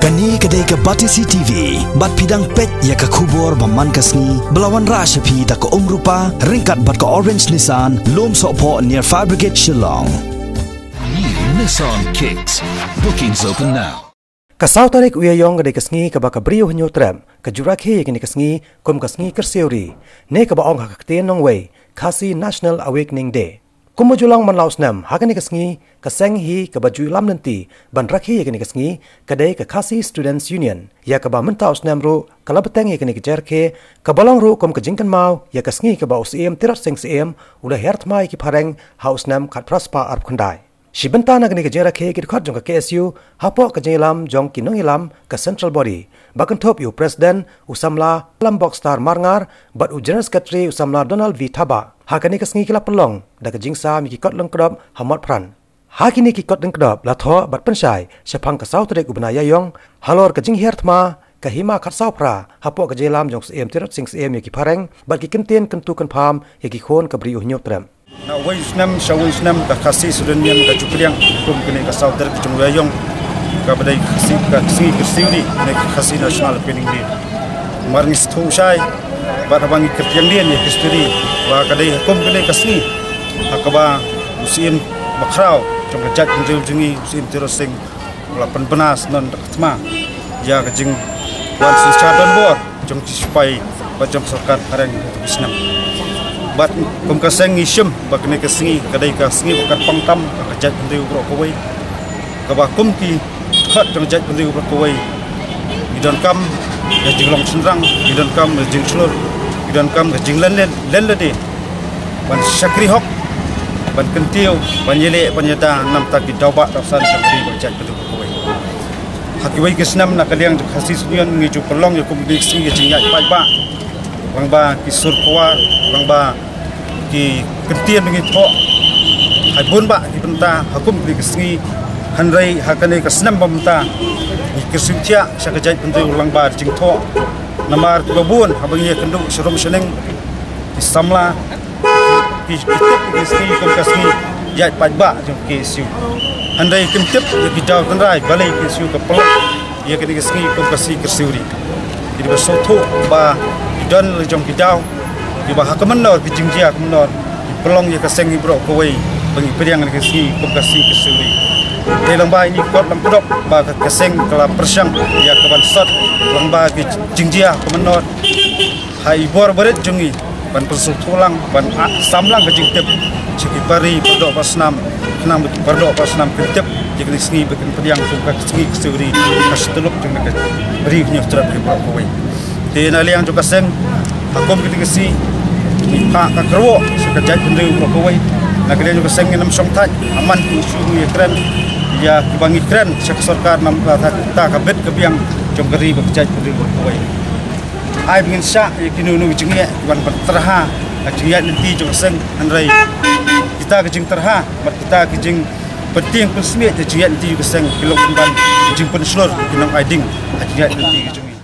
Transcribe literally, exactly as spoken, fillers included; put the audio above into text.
Kane ka dei ka Batesi T V, bad phi dang peit ïa ka khubor ba man ka sngi, ba la wanrah sha phi da ka Umrupa, ryngkat bad ka Orange Nissan, Lum Sohphoh near Fire Brigade Shillong. New Nissan Kicks. Bookings open now. Ka saw tarik u Ïaïong ka dei ka sngi kaba ka Bri u Hynñiewtrep ka ju rakhe ïa kane ka sngi kum ka sngi kyrsiew ri, ne kaba ong ha ka ktien nongwei, Khasi National Awakening Day. Kumba ju long man la u snem, ha kane ka sngi, ka seng hi kaba ju ïalam lynti ban rakhe ïa kane ka sngi ka dei ka Khasi Students Union, ïa kaba mynta u snem ruh ka la bteng ïa kane ka jingrakhe, kaba long ruh kum ka jingkynmaw ïa ka sngi kaba u Syiem Tirot Sing Syiem u la hiar thma ïa ki phareng ha u snem khatphra spah arphew khyndai. Shi bynta na kane ka jingrakhe ki dkhot jong ka K S U, hapoh ka jingïalam jong ki nongïalam ka Central Body, ba kynthup ïa u President u samla Lambokstar Marngar bad u General Secretary u samla Donald V Thabah. Ha kane ka sngi ki la pynlong da ka jingsam ïa ki kot lyngkdop ha Motphran. Ha kine ki kot lyngkdop la thoh bad pynshai shaphang ka saw tarik u bnai Ïaïong, halor ka jinghiar thma ka hima khatsaw phra hapoh ka jingïalam jong u Syiem Tirot Sing Syiem ïa ki phareng, bad ki kyntien kyntu kynpham ïa ki khun ka Bri u Hynñiewtrep. Na uwei u snem sha uwei u snem ka Khasi Students Union ka ju pdiang kum kane ka saw tarik jong u Ïaïong, kaba dei ka sngi, ka sngi kyrsiew ri, ne ka Khasi National Awakening Day. Namar ngi sngewthuh shai bad haba ngi kyrtiang dien ïa ka history ba ka dei ha kum kane ka sngi ha kaba u Syiem bakhraw jong ka jaitbynriew jong ngi, u Syiem Tirot Sing, u la pynbna syndon da ka thma ïa ka jingwan synshar donbor jong ki sipai bad jong sorkar phareng ha katu ka snem. Bad kum ka seng ngi shim ba kane ka sngi ka dei ka sngi ba kyrpang tam ha ka jaitbynriew baroh kawei, kaba kum ki dkhot jong ka jaitbynriew baroh kawei ngi donkam ïa ka jinglong shynrang, ngi donkam ïa ka jingshlur, ngi donkam ïa ka jinglen len, len lade, ban shakri hok, ban kyntiew, ban ïaleh, ban ïada na ka bynta ki daw bah daw san jong ka ri bad ka jaitbynriew baroh kawei. Ha kiwei ki snem na ka liang jong ka Khasi Students Union ngi ju pynlong ïa kum kine ki sngi ka jingïaid paidbah, lyngba ki sur khawar, lyngba ki kyntien ba ngi thoh ha bun bah ki bynta ha kum kine ki sngi. Hynrei ha kane ka snem ba mynta ngi kyrsiew thiah sha ka jaitbynriew lyngba jingthoh. Namar kiba bun haba ngi ïakynduh sha rum sha ning, ki samla ki, ki tip ïa ka sngi kum ka sngi ïaid paidbah jong ka K S U. Hynrei kim tip ïa ki daw tynrai balei ka K S U ka pynlong ïa kane ka sngi kum ka sngi kyrsiew ri. Ki dei ba sngewthuh ba ki don la jong ki daw kiba ha ka mynnor, ki jingjia ka mynnor, ki pynlong ïa ka seng hi baroh kawei ba ngi pdiang ïa ka sngi kum ka sngi kyrsiew ri. Te lyngba ïa kine ki kot lyngkdop ba ka, ka seng ka la pyrshang ïa ka ban sot lyngba ki jingjia ka mynnor. Ha i bor barit jong ngi ban pynsngewthuh lang, ban, ah, sam lang ka jingtip sha ki para ri para doh para snam, khnang ba ki para doh para snam kin tip ïa kane ka sngi ba kin pdiang kum ka sngi kyrsiew ri ha shi tyllup jong ka Ri Hynñiewtrep hi baroh kawei. Te na liang jong ka seng, ha kum kane ka sngi ngi phah ka kyrwoh sha ka jaitbynriew baroh kawei. Na ka liang jong ka seng ngin ym shong thait, ha man ki issue ngi ïakren, ïa kiba ngi kren sha ka sorkar namar kata ka bit ka biang jong ka ri bad ka jaitbynriew baroh kawei. Ai ba ngin shah ïa kino kino ki jingeh kiban pyntrha ha ka jingïaid lynti jong ka seng, hynrei kita ki jingtrha bad kita ki jingpyntieng pynsmiej ïa ka jingïaid lynti jong ka seng ki long pynban ka jingpynshlur ïa ki nongai ding ha ka jingïaid lynti ka jong ngi.